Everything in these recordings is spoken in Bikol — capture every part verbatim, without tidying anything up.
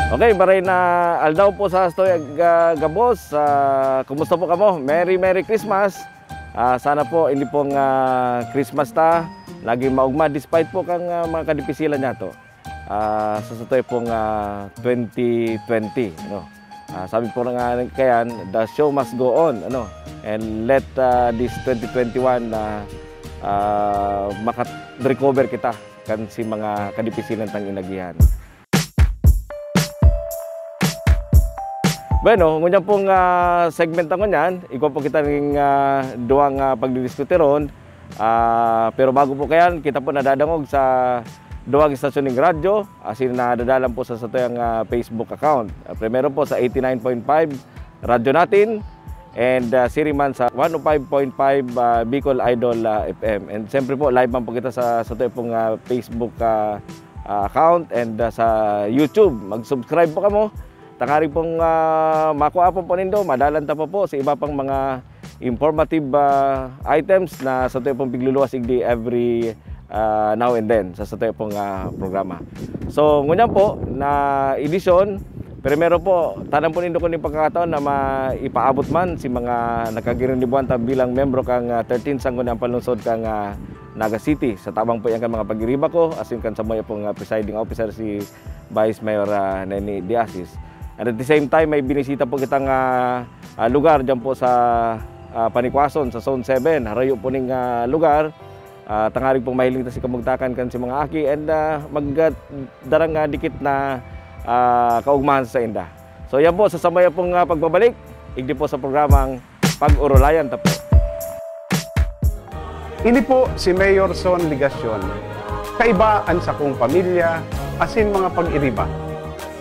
Okay, maray na aldaw po sa satoy, ah, gabos. Ah, kumusta po kamo? Merry, Merry Christmas! Ah, sana po, hindi pong, ah, Christmas ta, naging maugma despite po kang, ah, mga kadipisilan niyato. Ah, sa satoy pong, ah, twenty twenty, ano? Ah, sabi po nga kayan, "The show must go on," ano? And let, ah, this twenty twenty-one, ah, ah, makat-recover kita kan si mga kadipisilan tang inagihan. Bueno, ngunyan pong, ah, segment na ngunyan, igwa po kita ning, ah, duwang, ah, pagdidiskuteron. Ah, pero bago po kayan, kita po nadadangog sa duwang estasyon ning radyo, asin nadadalan po sa satuyang, ah, Facebook account. Ah, primero po sa eighty-nine point five Radyo Natin, and, ah, siri man sa one oh five point five, ah, Bicol Idol, ah, F M. And siyempre po, live man po kita sa, sa satuya pong, ah, Facebook, ah, ah, account and, ah, sa YouTube. Mag-subscribe po kamo. Tangarig pong, ah, makua po po nindo, madalan ta pa po sa iba pang mga informative, ah, items na satuya pong pigluluwas igdi every, ah, now and then sa satuya pong, ah, programa. So, ngunyan po na edisyon, primero po, tanan po nindo kuning pagkakataon na maipaabot man si mga nagkagirinibuan ta bilang miyembro kang, ah, thirteenth Sangguniang Panlungsod kang, ah, Naga City. Sa tabang po yan kan mga pagiriba ko, asin kan samuya pong, ah, presiding officer si Vice Mayor, ah, Neni De Asis. And at the same time, may binisita po kitang, ah, ah, lugar dyan po sa, ah, Panikwason, sa Zone seven. Harayo po ning, ah, lugar, ah, tangarig pong mahiling ta si kamugtakan kan si mga aki and, ah, magdarang, ah, dikit na, ah, kaugmahan sa inda. So, yan po, sa samuya pong, ah, pagbabalik, igdi po sa programang Pag-orolayan ta po. Ini po si Mayor Son Legacion. Kaiba an sakong pamilya asin mga pag-iriba.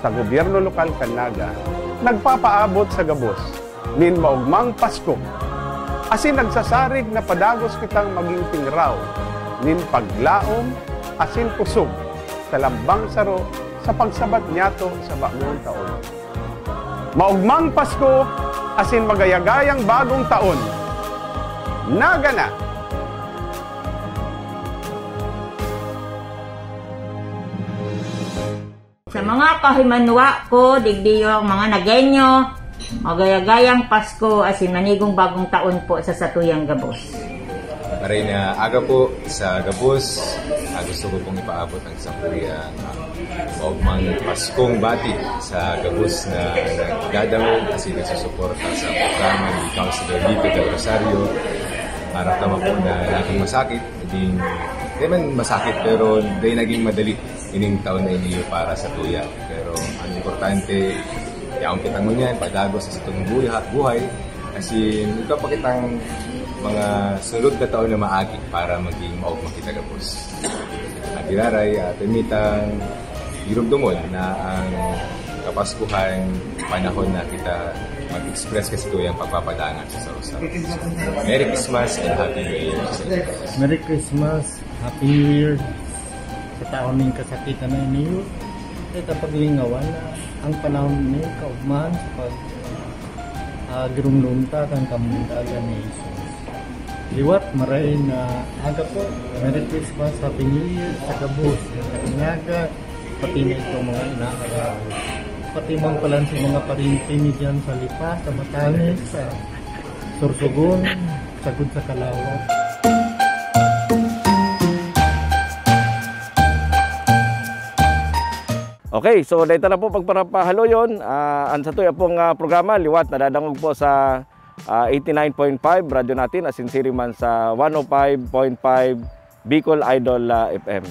Sa gobyerno lokal kan Naga, nagpapaabot sa gabos nin maogmang Pasko, asin nagsasarig na padagos kitang magin tingraw nin paglaom asin kusog sa lambang saro sa pagsabat niyato sa bagong taon. Maogmang Pasko asin magayagayang bagong taon! Naga na! Sa mga kahimanwa ko, digdiyong mga Nagenyo, magayagayang Pasko asin manigong bagong taon po sa satuyang gabos. Maray na aga po sa gabos. Ah, gusto ko pong ipaabot ang sakuyang maugmang Paskong bati sa gabos na nagdadangog asin nagsusuporta sa programa ni Councilor Lito Del Rosario. Harap naman po na naging masakit, naging, di man masakit, pero di naging madali ining taon na ini para sa tuya. Pero ang importante, yaon kita ngunyan, padagos sa satong buhay, buhay. Asin, ikaw pa kitang mga sunod na taon na maagi para maging maugma kita gabos. At giraray, at imitang girumdomon na ang Kapaskuhan, panahon na kita mag-express kasi tuyang pagpapadangat sa sarosaro. Merry Christmas and Happy New Year. Merry Christmas, Happy New Year. Sa taon ning kasakitan na ini, kita paglingawan na ang panahon ni kaugmahan sa pag, ah, girumdom ta kan kamundagan ni Jesus. Liwat, maray na aga po. Merry Christmas, Happy New Year sa gabos, sa Naga, pati na itong mga inaaraw. Pati man pala sa mga parinti ni dyan sa Lipa, sa Batanes, sa Sorsogon, sagod sa Kalawag. Okay, so dahil na po pagparapahaloyon, ah, ang satuya pong, ah, programa, liwat, nadadangog po sa, ah, eighty-nine point five Radyo Natin, asin siri man sa one oh five point five Bicol Idol, ah, F M.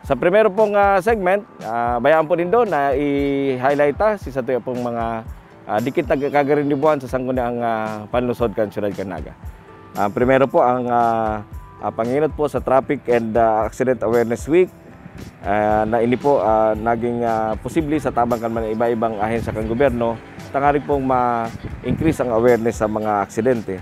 Sa primero pong, ah, segment, ah, bayaan po nindo na i-highlight ta si satuya pong mga, ah, dikit na kagirinibuan sa sangguniang, ah, panlungsod kan siyudad kan Naga. Ah, primero po ang, ah, ah, pangenot po sa Traffic and, ah, Accident Awareness Week, ah, na ini po, ah, naging, ah, posible sa tabang kan mga iba-ibang ahensya kan gobyerno, tangarig pong ma-increase ang awareness sa mga aksidente.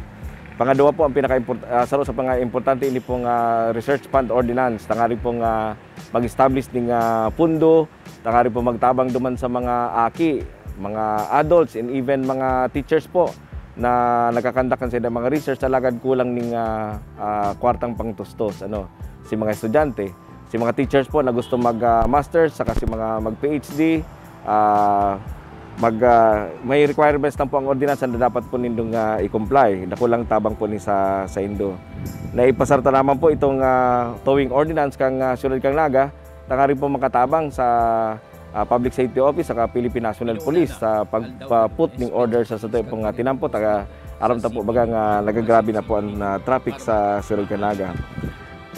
Pangadwa po, ang pinaka-import-, ah, saro sa mga importante, ini pong, ah, Research Fund Ordinance, tangarig pong, ah, mag-establish ning, ah, pundo, tangarig po magtabang duman sa mga aki, mga adults, and even mga teachers po na nagkakandak kan sila mga research, alagad kulang ning, ah, ah, kwartang pangtustos, ano, si mga estudyante, si mga teachers po na gusto mag, ah, masters, saka si mga mag-P H D, Ah, mag, ah, may requirements lang po ang ordinansa na dapat po nindong, ah, i-comply. Dakul lang tabang po ni sa, sa indo. Naipasar ta naman po itong, ah, towing ordinance kang, ah, siyudad kang Naga, tanganing po makatabang sa, ah, Public Safety Office saka Philippine National Police sa pagpa-put ning order sa satoy pong, ah, tinampot. Taga, aram ta po baga nga nagagrabe na po ang, ah, traffic sa siyudad kang Naga.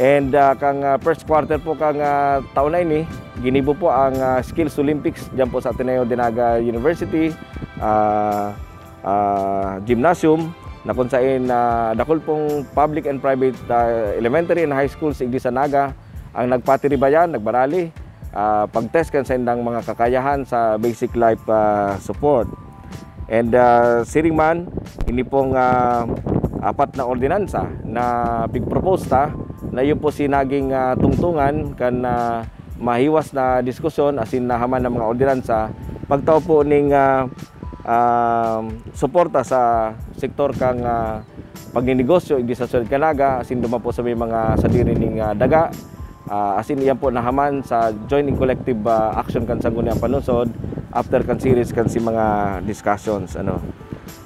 And, ah, kang, ah, first quarter po kang, ah, taon na ini, ginibo po ang, ah, Skills Olympics diyan po sa Ateneo de Naga University, ah, ah, Gymnasium, na kung sain, ah, dakul pong public and private, ah, elementary and high schools igdi sa Naga ang nagpatiribayan, nagbarali, ah, pag-test kan saindang mga kakayahan sa basic life, ah, support. And, ah, siring man, ini pong, ah, apat na ordinansa na pigpropose ta, na iyo po si naging, ah, tungtungan kan, ah, mahiwas na diskusyon asin nahaman na mga ordinansa, pagtao po ning, ah, ah, suporta sa sektor kang, ah, pagninegosyo igdi sa siyudad kan Naga, asin duman po sa may mga sadiri ning, ah, daga. Ah, asin iyan po nahaman sa joint and collective, ah, action kan Sangguniang Panlungsod after kan series kan si mga discussions, ano.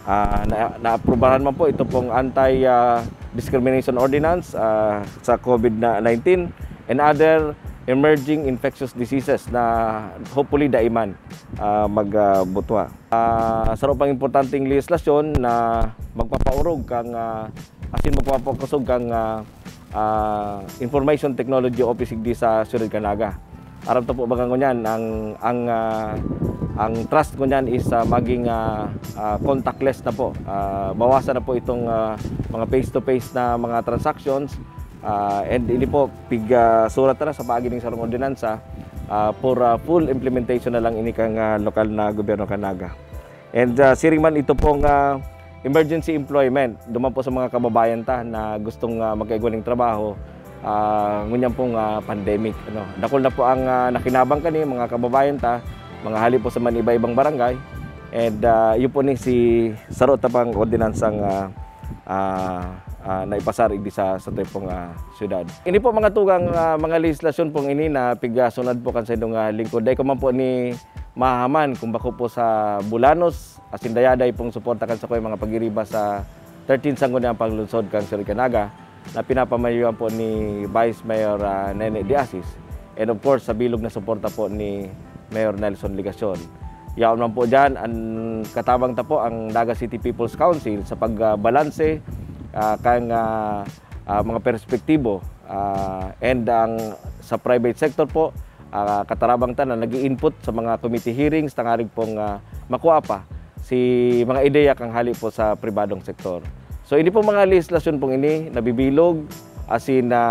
Ah, na, naaprubahan man po ito pong anti, ah, discrimination ordinance, ah, sa COVID na nineteen and other emerging infectious diseases na hopefully dai man, ah, mag, ah, butwa. Ah, saro pang importanteng lehislasyon na magpapaorog kang, ah, asin magpapakosog kang, ah, ah, Information Technology Office igdi sa siyudad kan Naga. Aram ta po baga ngunyan, ang, ang, ah, ang trust ngunyan is, ah, maging, ah, ah, contactless na po. Ah, bawasan na po itong, ah, mga face-to-face na mga transactions. Ah, and ini po, pig, ah, surat na sa paagi ning sarong ordinansa, ah, for, ah, full implementation na lang ini kang, ah, lokal na gobyerno kan Naga. And, ah, siring man ito pong, ah, emergency employment, duman po sa mga kababayan ta na gustong, ah, magkaigwa ning trabaho, ah, ngunyan pong, ah, pandemic, ano. Dakul na po ang, ah, nakinabang kani, mga kababayan ta, mga hali po sa man iba-ibang barangay. And, ah, iyo po ni si saro ta pang ordinansang, ah, ah, ah, naipasar igdi sa, sa satuyang, ah, syudad. Ini po mga tugang, ah, mga lehislasyon pong ini na pigasunod po kan sa indong, ah, lingkod. Dai ko man po ni mahaman kung bako po sa bulanos, asin dayaday pong suporta kan sakoy mga pagiriba sa thirteen Sangguniang Panlungsod kan Siyudad kan Naga, na pinapamayoan po ni Vice Mayor, ah, Nene de Asis. And of course, sa bilog na suporta po ni Mayor Nelson Legacion. Yaon man po diyan, ang katabang ta po ang Naga City People's Council sa pagbalanse, ah, kan, ah, ah, mga perspektibo, ah, and ang sa private sector po, ah, katarabang ta na nag-i-input sa mga committee hearings, tangarig pong, ah, makua pa si mga ideya kan hali po sa pribadong sektor. So, ini pong mga lehislasyon pong ini, nabibilog, asin na,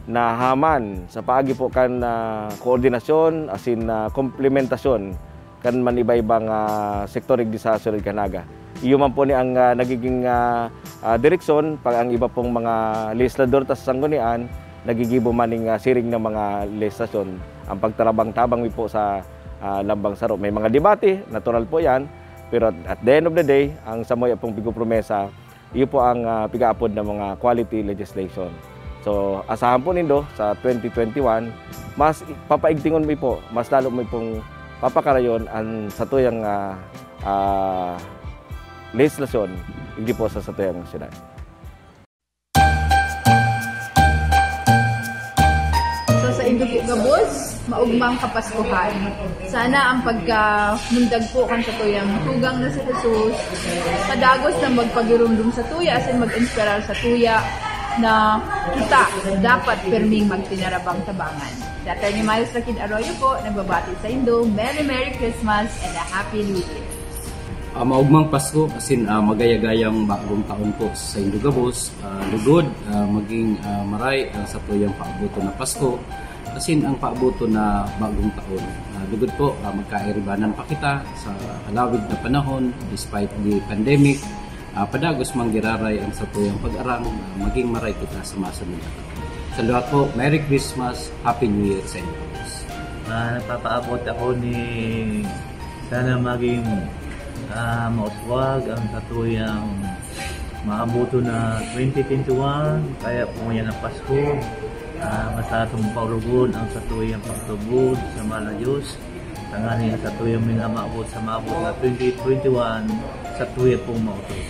nahaman sa paagi po kan, ah, koordinasyon, asin na komplementasyon kan man iba-ibang, ah, sektor igdi sa Siyudad kan Naga. Iyo man po ni ang, ah, nagiging, ah, ah, direksyon pag ang iba pong mga lehislador ta sa Sanggunian nagigibo man ning, ah, siring na mga lehislasyon. Ang pagtarabang-tabang mi po sa, ah, lambang saro. May mga debate, natural po yan. Pero at, at the end of the day, ang samuya pong pigpopromesa, iyo po ang, ah, pigaapod na mga quality legislation. So, asahan po nindo sa twenty twenty-one, mas i-, papaigtingon mi po, mas lalo mi pong papakarayon ang satuyang, ah, ah, lehislasyon igdi po sa satuyang syudad. So, sa indo po gabos, maugmang Kapaskuhan. Sana ang pagkamundag po kan satuyang tugang na si Jesus padagos na magpagirumdom satuya asin mag-inspirar satuya na kita dapat pirming magtinarabang-tabangan. Si Attorney Miles Rakid Arroyo po, nagbabati sa indo, Merry Merry Christmas and a Happy New Year! Ah, maugmang Pasko asin, ah, magayagayang bagong taon po sa indo gabos. Ah, lugod, ah, maging, ah, maray ang satuyang paaboton na Pasko asin ang paaboton na bagong taon. Ah, lugod po, ah, magkairibanan pa kita sa halawig na panahon despite the pandemic. Ah, padagos man giraray ang satuyang pag-arang, ah, maging maray kita sa masunod na taon. Sa liwat po, Merry Christmas, Happy New Year sa inyo. Ah, nagpapaabot ako ni sana maging, ah, mauswag ang satuyang maabuto na twenty twenty-one, kaya po yan ang Pasko. Ah, basta itong paurugon ang satuyang pagtubod sa mahal na Diyos. Tanganing satuyang minamabot sa maabot na twenty twenty-one, satuya pong mautos.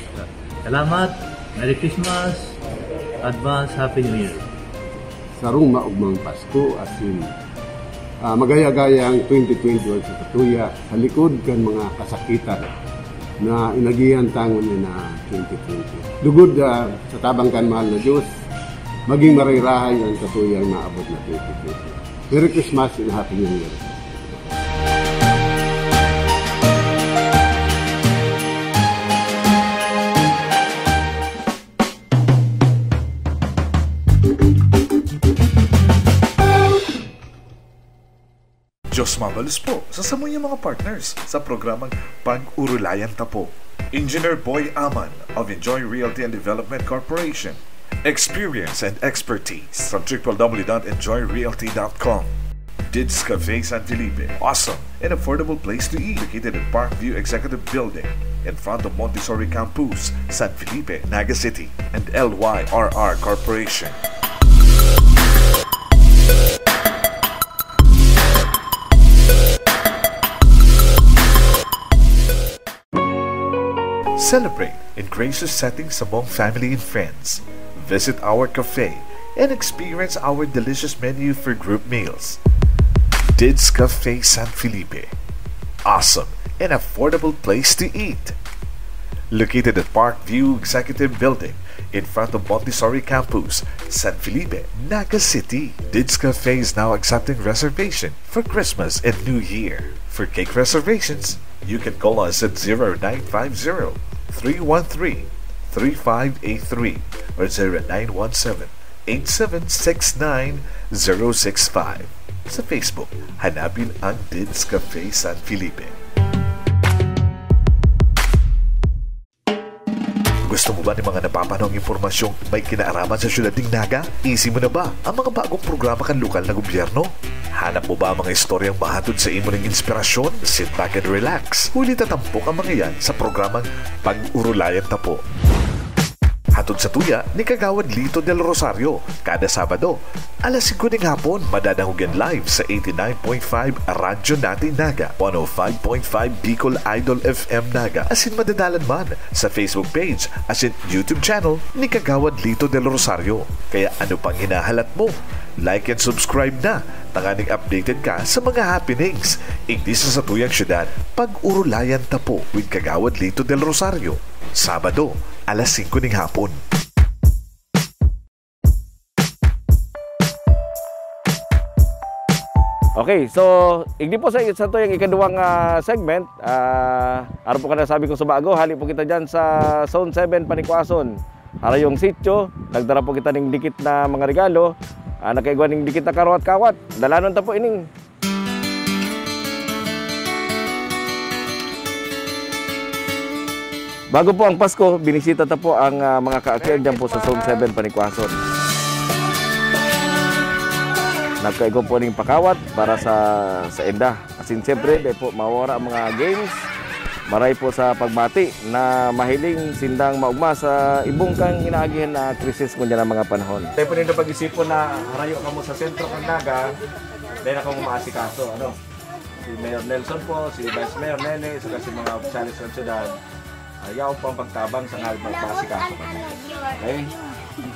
Salamat, Merry Christmas, advance Happy New Year. Sarong maugmang Pasko asin, ah, magaya-gayang twenty twenty-one sa satuya, sa likod kan mga kasakitan na inagihan tangon niya na twenty twenty. Lugod, ah, sa tabang kan mahal na Diyos, maging marayrahay ang satuyang naabot na twenty twenty. Merry Christmas and Happy New Year. Diyos mabalos po sa samuyang mga partners sa programang Pag-urulayan Ta Po. Engineer Boy Aman of Enjoy Realty and Development Corporation. Experience and expertise from triple W dot enjoy realty dot com. Dids Cafe San Felipe, awesome and affordable place to eat, located at Parkview Executive Building, in front of Montessori Campus, San Felipe, Naga City, and L Y R R Corporation. Celebrate in gracious settings among family and friends. Visit our cafe and experience our delicious menu for group meals. Dids Cafe San Felipe. Awesome and affordable place to eat. Located at Parkview Executive Building, in front of Montessori Campus, San Felipe, Naga City. Dids Cafe is now accepting reservation for Christmas and New Year. For cake reservations, you can call us at zero nine five zero, three one three, three five eight three or zero nine one seven, eight seven six nine, zero six five. Sa Facebook, hanapin ang Dids Cafe San Felipe. Gusto mo ba nin mga napapanahong impormasyong may kinaaraman sa syudad nin Naga? Easy mo na ba ang mga bagong programa kan lokal na gobyerno? Hanap mo ba ang mga istoryang mahatod sa imo ning inspirasyon? Sit back and relax. Huli ta tampok ang mga yan sa programang Pag-urulayan Ta Po. Hatod sa tuya ni Kagawad Lito Del Rosario, kada Sabado, alas singko ning hapon, madadangog yan live sa eighty-nine point five Radyo Natin Naga, one oh five point five Bicol Idol F M Naga, asin madadalan man sa Facebook page asin YouTube channel ni Kagawad Lito Del Rosario. Kaya ano pang hinahalat mo? Like and subscribe na, tanganing updated ka sa mga happenings igdi sa satuyang syudad. Pag-urulayan Ta Po with Kagawad Lito Del Rosario, Sabado, alas singko ning hapon. Okay, so, igdi po sa, satuyang ikaduwang, ah, segment, ah, arog po kan nasabi ko sa bago, hali po kita dyan sa Zone seven, Panikwason. Harayong sitio, nagdara po kita ning dikit na mga regalo, ah, nagkaigwa ning dikit na karawat-kawat. Dalanon ta po ining. Bago po ang Pasko, binisita ta po ang, ah, mga kaakian dyan po sa Zone seven, Panikwason. Nagkaigwa po ning pakawat para sa, sa inda. Asin siyempre, dai po mawawara ang mga games. Maray po sa pagbati na mahiling sindang maugma sa ibong kang inaagihan na krisis ngunyan na mga panahon. Tayo po ninda pag-isipon na harayo kamo sa sentro kan Naga, dai na kamo maasikaso, ano? Si Mayor Nelson po, si Vice Mayor Nene, saka si mga opisyales ng syudad, ah, yaon po ang pagtabang sa ngal-, mag-, mag-asikaso kami. Okay?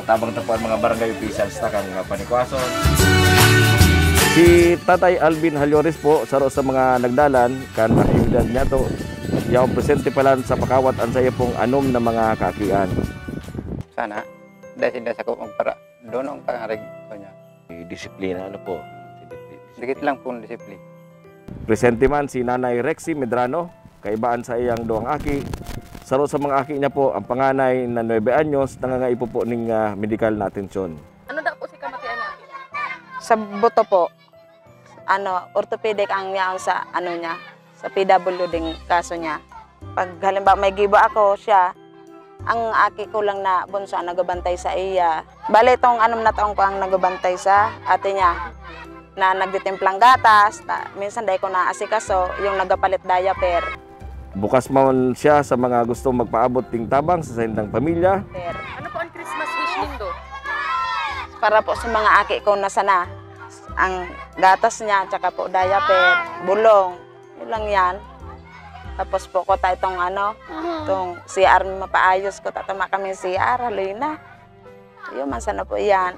Katabang ta po ang mga barangay officials ta kan mga Panikwason. Si Tatay Alvin Halyores po, saro sa mga nagdalan kan aktibidad niyato, yaon presente palan sa pakawat an saiya pong anom na mga kaakian. Sana, dahil sila sa kung para, doon ang pangarig ko niya. Disiplina, ano po? Dikit lang pong disiplina. Presente man si Nanay Rexy Medrano, kaiba an saiyang duwang aki. Saro sa mga aki niya po, ang panganay na nuebe anyos, nangangaipo po ning, ah, medikal na atensyon. Ano daw po si kamatian niya? Sa buto po. Ano, orthopedic ang yaon sa ano niya, sa P W D ang kaso niya. Pag halimbawa may gibo ako, siya, ang aki ko lang na bunso ang nagabantay sa iya. Bale, itong anom na taon ko ang nagabantay sa ate niya, na nagtitimplang gatas, ta-, minsan dai ko naasikaso, yung nagapalit diaper. Bukas man siya sa mga gustong magpaabot ning tabang sa saindang pamilya. Ano po ang Christmas wish nindo? Para po sa mga aki ko na sana, ang gatas niya, tsaka po diaper, bulong. Lang yan. Tapos po ko tayo itong ano, itong C R mapaayos ko, tatama kami C R, haloy na. Yun, man sana po yan.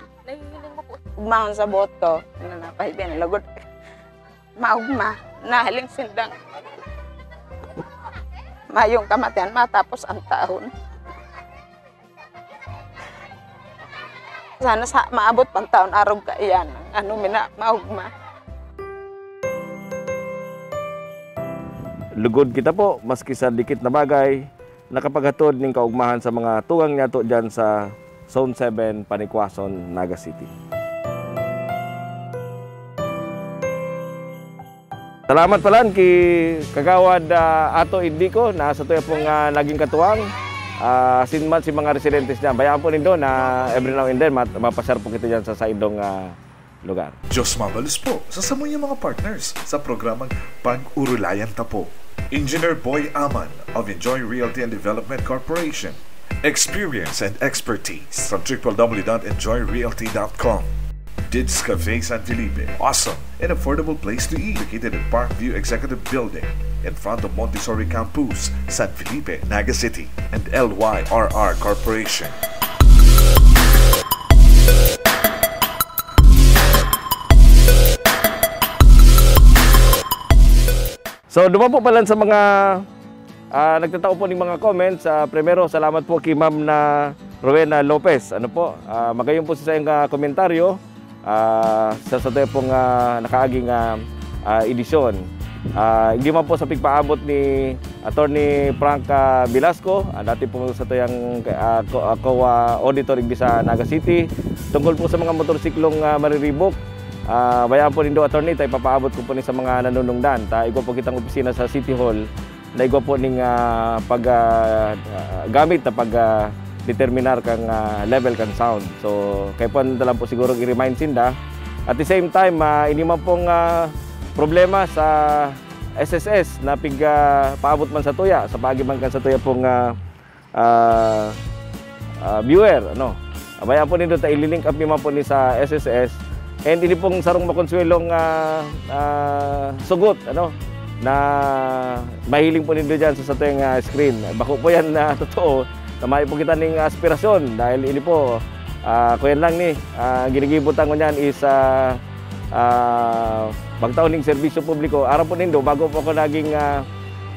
Ugmahon sa buot ko, na napahibi na lugod. Maugma, nahiling sindang mayong kamatian, matapos ang taon. Sana sa maabot pang taon, arog kaiyan, ano, mina, maugma. Lugod kita po, maski sa dikit na bagay, nakapaghatod ning kaugmahan sa mga tugang niyato dyan sa Zone seven, Panikwason, Naga City. Salamat palan ki Kagawad, ah, Ato Indico, na sa tuya pong, ah, naging katuwang. Ah, sin man si mga residentes dyan. Bayaan po nindo na every now and then mat-, mapasyar po kita dyan sa saindong, ah, lugar. Diyos mabalos po sa samuyang mga partners sa programang Pag-urulayan Ta Po. Engineer Boy Aman of Enjoy Realty and Development Corporation. Experience and expertise from triple W dot enjoy realty dot com. Dids Cafe San Felipe, awesome and affordable place to eat, located at Parkview Executive Building, in front of Montessori Campus, San Felipe, Naga City, and L Y R R Corporation. So, duman po palan sa mga, ah, nagtatao po ning mga comments. Ah, primero, salamat po ki Ma'am na Rowena Lopez. Ano po, ah, magayon po sa iyang, ah, komentaryo, ah, sa, sa tayo pong, ah, nakaaging, ah, ah, edisyon. Ah, hindi man po sa pigpaabot ni Attorney Frank, ah, Velasco, ah, dati po sa tayang, ah, co-, ah, co-, ah, auditor igdi sa Naga City, tungkol po sa mga motorsiklong, ah, mariribok. Ah, bayaan po nindo, attorney, ta ipapaabot ko po ni sa mga nanunungdan. Ta igwa po kitang opisina sa City Hall na igwa po ning, ah, pag, ah, ah, gamit na pag, ah, determinar kang, ah, level kan sound. So, kaya po na lang po siguro i-remind sinda. At the same time, ah, ini man pong, ah, problema sa S S S na pig, ah, paabot man sa tuya, sa paagi man kan sa tuya pong, ah, ah, ah, viewer, ano. Abayan po nindo ta ililink up mi man po ni sa S S S. And ini pong sarong makonsuelong, ah, ah, sugot, ano, na mahiling po nindo dyan sa satuyang, ah, screen. Bako po yan na totoo, na may po kita ning aspirasyon. Dahil ini po, ah, kuyan lang ni, ah, ginigibo ta ngunyan is, ah, ah, pagtao ning serbisyo publiko. Aram po nindo, bago po ako naging, ah,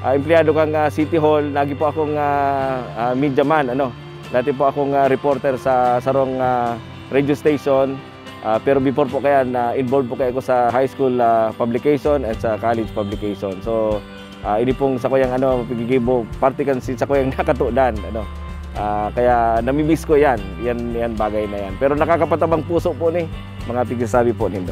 ah, empleyado kang, ah, City Hall, nagi po akong, ah, ah, media man, ano. Dati po akong, ah, reporter sa sarong, ah, radio station. Ah, pero before po kaya, na-involved po kaya ako sa high school, ah, publication and sa college publication. So, ah, ini pong sakuyang, ano, paggigibo, parte kan si sakuyang nakatudan, ano. Ah, kaya nami-miss ko yan, yan, yan bagay na yan. Pero nakakapatabang puso po ni mga pigsasabi po nindo.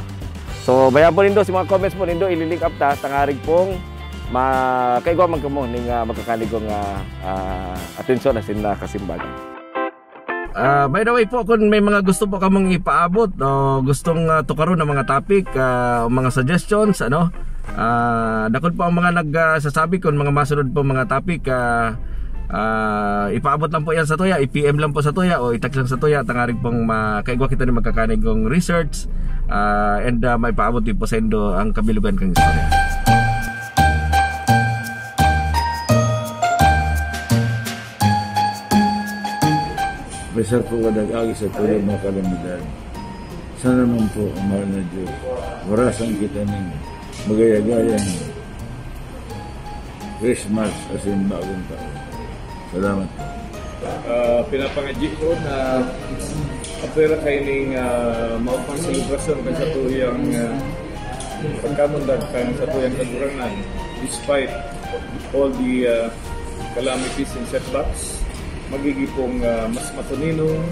So, bayan po nindo, si mga comments po nindo, ililink up ta, tangarig pong ma-, kaigwa man kamo ning, ah, magkakanigong, ah, ah, atensyon asin na kasimbagan. Ah, by the way po, kung may mga gusto po kamong ipaabot o gustong, ah, tukaron na mga topic, ah, o mga suggestions, ano, ah, dakul po ang mga nag, ah, sasabi kung mga masunod po mga topic, ah, ah, ipaabot lang po yan sa tuya, i-P M lang po sa tuya o i-text lang sa tuya, tangarig pong ma-, kaigwa kita ni magkakanigong research, ah, and, ah, maipaabot din po sa indo ang kabilugan kang istorya. Pasar po kadag-agi sa tuloy mga kalamidad. Sana man po, ang mahal na Diyos, warasan kita ning magayagayang Christmas asin bagong taon. Salamat po. Ah, pinapangadyi ko na apwera kaining, ah, maupang selebrasyon kan satuyang, ah, pagkamundag kan satuyang Kagurangnan, despite all the, ah, calamities and setbacks, magiging pong, ah, mas matuninong,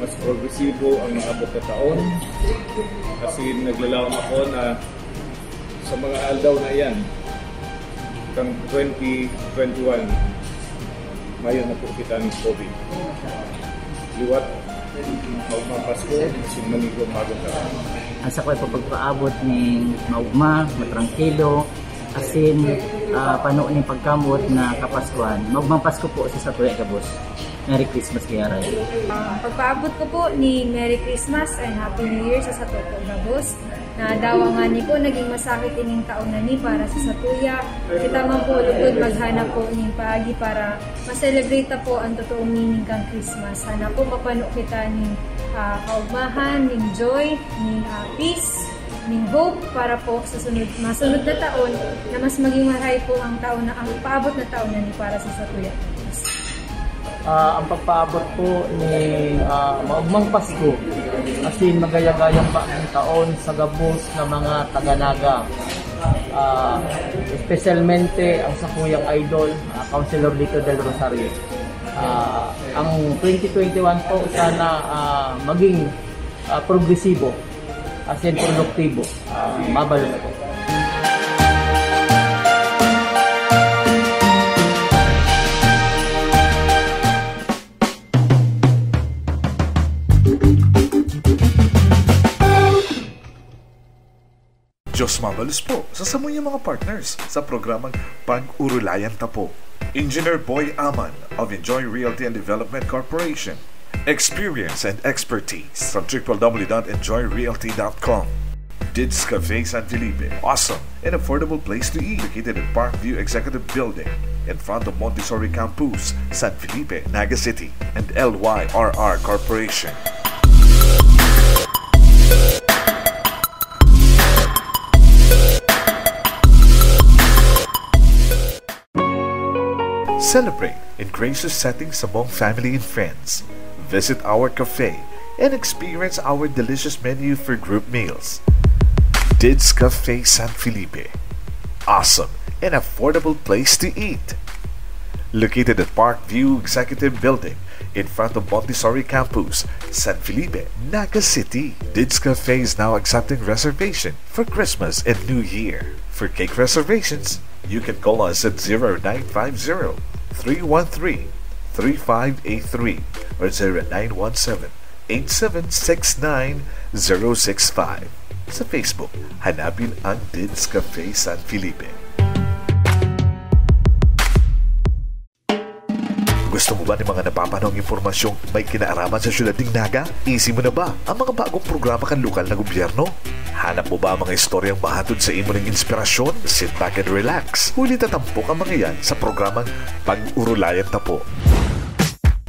mas progresibo ang maabot na taon. Kasi naglalaom ako na sa mga aldaw na iyan, kang twenty twenty-one, mayo na po kita ng COVID. Liwat, maugmang Pasko, asin manigo, bagong taon. Ang sakoy po pagpaabot ni maugma, matrangkilo, asin, ah, pano ning pagkamot na Kapaskuhan. Maugmang Pasko po sa satuya gabos. Merry Christmas, Kiara. Ah, pagpaabot ko po ni Merry Christmas and Happy New Year sa sato po gabos. Na dawa nga ni po, naging masakit ining taon na ni para sa satuya. Kita man po lugod maghanap po ning paagi para ma-celebrate ta po ang totoong meaning kan Christmas. Sana po mapano kita ning, ah, kaugmahan, ning joy, ning, ah, peace, ning hope para po sa sunod, masunod na taon na mas maging maray po ang taon na, ang paabot na taon na ni para sa satuya. Ah, ang pagpaabot po ni, ah, maugmang Pasko, asin magayagayang bagong taon sa gabos na mga taga-Naga. Ah, espesyalmente ang sakuyang idol, ah, Councilor Lito Del Rosario. Ah, ang twenty twenty-one po sana, ah, maging, ah, progresibo, asin produktibo. Ah, mabalos po. Diyos mabalos po sa samuyang mga partners sa programang Pag-Urulayan Ta Po. Engineer Boy Aman of Enjoy Realty and Development Corporation. Experience and expertise from triple W dot enjoy realty dot com. Dids Cafe San Felipe, awesome and affordable place to eat, located at Parkview Executive Building, in front of Montessori Campus, San Felipe, Naga City, and L Y R R Corporation. Celebrate in gracious settings among family and friends. Visit our cafe and experience our delicious menu for group meals. Dids Cafe San Felipe. Awesome and affordable place to eat. Located at Parkview Executive Building, in front of Montessori Campus, San Felipe, Naga City. Dids Cafe is now accepting reservation for Christmas and New Year. For cake reservations, you can call us at zero nine five zero, three one three, three five eight three or zero nine one seven, eight seven six nine, zero six five. Sa Facebook, hanapin ang Dids Cafe San Felipe. Gusto mo ba ng mga napapanahong impormasyong may kinaaraman sa siyudad ning Naga? Isi mo na ba ang mga bagong programa kan lokal na gobyerno? Hanap mo ba ang mga istoryang mahatod sa imo ning inspirasyon? Sit back and relax. Huli ta tampok ang mga yan sa programang Pag-Urulayan Ta Po.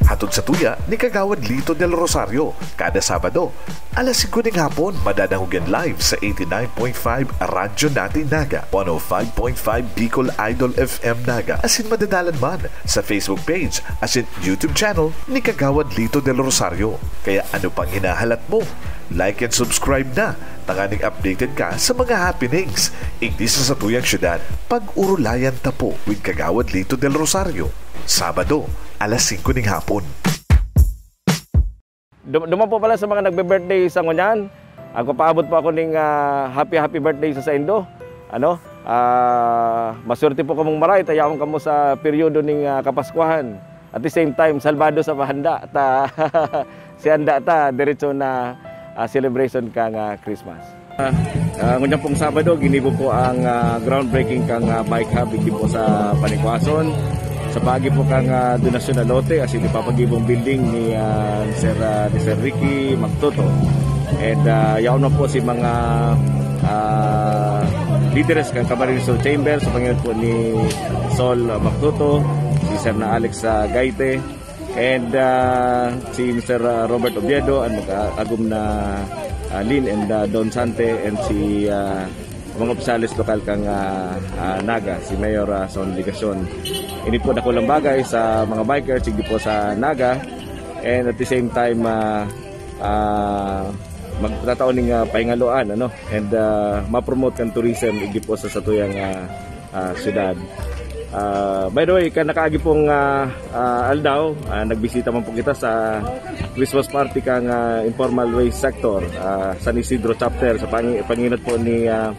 Hatod sa tuya ni Kagawad Lito Del Rosario, kada Sabado, alas singko ning hapon, madadangog yan live sa eighty-nine point five Radyo Natin Naga, one oh five point five Bicol Idol F M Naga, asin madadalan man sa Facebook page asin YouTube channel ni Kagawad Lito Del Rosario. Kaya ano pang hinahalat mo? Like and subscribe na, tanganing updated ka sa mga happenings igdi sa satuyang syudad. Pag-Urulayan Ta Po with Kagawad Lito Del Rosario, Sabado, alas singko ning hapon. Dum-, duman po pala sa mga nagbe-birthday sa ngunyan, agpapaabot po ako ning, ah, happy, happy birthday sa saindo. Ano, ah, maswerte po kamong maray, ta yaon kamo sa peryodo ning, ah, Kapaskuhan. At the same time, salbado sa pahanda. Ta, si handa ta, diretso na, ah, celebration kang, ah, Christmas. Ah, ah, ngunyan pong Sabado, ginibo po ang, ah, groundbreaking kang, ah, Bike Hub, igdi po sa Panikwason. Sa paagi po kang, ah, donasyon na lote, asin ipapagibong building ni, ah, Sir, ah, ni Sir Ricky Magtoto. And, ah, yaon na po si mga, ah, lideres kang Camarines Sur Chamber, sa pangalan po ni Sol Magtoto, si Sir na Alex, ah, Gaite, and, ah, si Mister, ah, Robert Oviedo, ang mag-agom na, ah, Lin and, ah, Don Sante, and si, ah, mga opisyales lokal kang, ah, ah, Naga, si Mayor, ah, Son Legacion. Ini po dakulang bagay sa mga bikers, igdi po sa Naga, and at the same time, ah, ah, magtatao ning, ah, pahingaloan, ano, and, ah, ma-promote kan tourism, igdi po sa satuyang, ah, ah, syudad. Ah, by the way, kan nakaagi pong, ah, ah, aldaw, ah, nagbisita man po kita sa Christmas party kang, ah, informal waste sector, ah, San Isidro chapter, sa pangi-, panginot po ni, ah,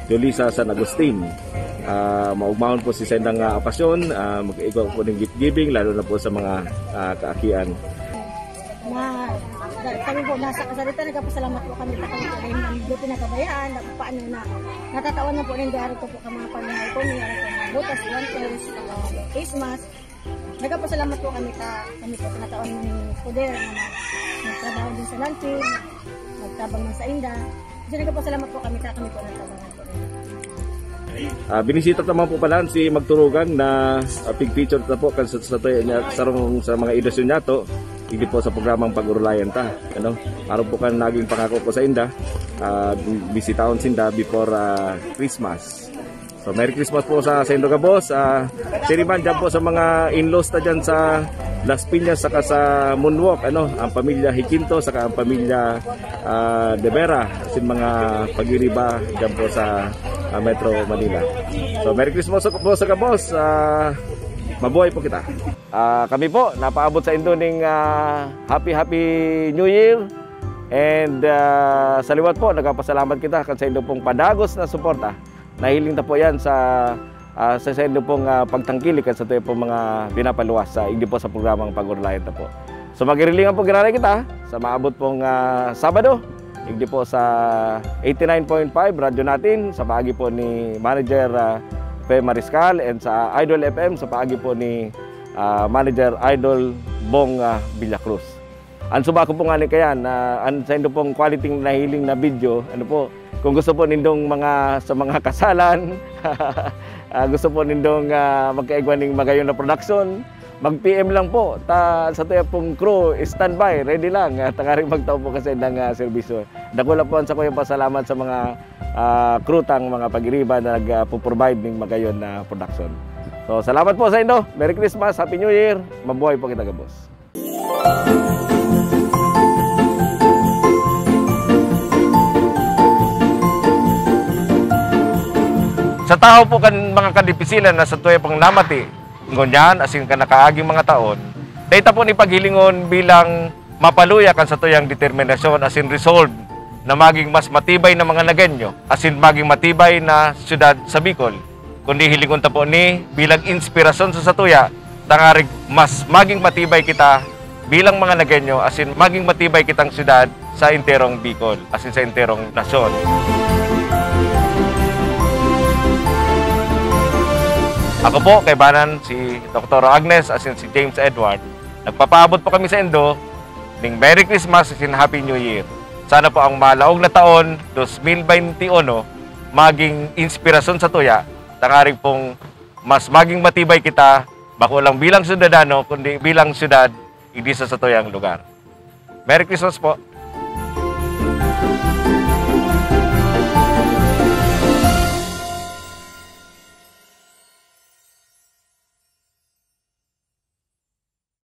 Yolisa San Agustin. Ah, maugmahon po si sendang, ah, okasyon, ah, mag-igwa po ning gift giving, lalo na po sa mga, ah, kaakian. Na, kami po, nasa kasalita, nagpapasalamat po kami sa kanya dahil nandito pinababayaan, na paano na natatawan na po ng diari ko po ka mga pamilya ko, may araw po mga butas, guantes, ah, face mask, Nagpapasalamat po kami sa, kami po, sa nataon ni Poder na mag-, magtrabaho din sa landfill, magtabang man sa inda. So, nagpapasalamat po kami sa kami po natabangan po. Ah, binisita ta man po pala si Magturugan na, ah, pig-feature ta po kan sa, sa, niya, sarong sa mga edisyon niya to. Hindi po sa programang Pag-Orolayan Ta. Ano? Araw po kan naging pangako ko sa inda. Ah, bisitahon sinda before, ah, Christmas. So, Merry Christmas po sa, sa indo gabos. Ah, siriman dyan po sa mga in-laws ta dyan sa Las Piñas saka sa Moonwalk, ano, ang pamilya Hikinto saka ang pamilya, ah, De Vera, sin mga pag-iriba dyan po sa, ah, Metro Manila. So, Merry Christmas po sa gabos. Ah, mabuhay po kita. Ah, kami po, napaabot sa indo ning, ah, happy, happy New Year. And, ah, sa liwat po, nagpapasalamat kita kan sa indo pong padagos na suporta. Nahiling ta po yan sa, ah, sa, sa indo pong, ah, pagtangkilik kan sa tuya pong mga pinapaluwas sa, hindi po sa programang Pag-Orolayan Ta po. So, magirilingan po giraray kita sa maabot pong, ah, Sabado, hindi po sa eighty-nine point five Radyo Natin, sa paagi po ni Manager, ah, Fe Mariscal, and sa Idol F M, sa paagi po ni, ah, Manager Idol Bong, ah, Villacruz. Ang suba ko po ngani kayan, ah, ang sa indo pong quality na nahiling na video, ano po, kung gusto po nindong mga, sa mga kasalan, ah, gusto po nindong, ah, magkaigwa ning magayon na production, mag-P M lang po. Ta, sa tuya pong crew, standby, ready lang. Ah, tangaring magtao po kasi ng, ah, serbisyo. Dakula po ang sakuyang pasalamat sa mga, ah, crew tang mga pag-iriba na nag, ah, po-provide ning magayon na production. So, salamat po sa indo. Merry Christmas, Happy New Year. Mabuhay po kita gabos. Sa tahaw po kan mga kadipisilan na sa tuya pang namati, ngunyan asin kan nakaaging mga taon, dai ta po ni paghilingon bilang mapaluya kan satuyang determinasyon asin resolve na maging mas matibay na mga Nagueño asin maging matibay na syudad sa Bicol, kundi hilingon ta po ni bilang inspirasyon sa satuya, tangarig mas maging matibay kita bilang mga Nagueño asin maging matibay kitang syudad sa enterong Bicol asin sa enterong nasyon. Ako po, kaibanan si Doktor Agnes asin si James Edward. Nagpapaabot po kami sa indo ning Merry Christmas asin Happy New Year. Sana po ang malaog na taon, dos mil baynte uno, maging inspirasyon sa tuya, tangarig pong mas maging matibay kita, bako lang bilang syudadano, kundi bilang syudad, igdi sa satuyang lugar. Merry Christmas po!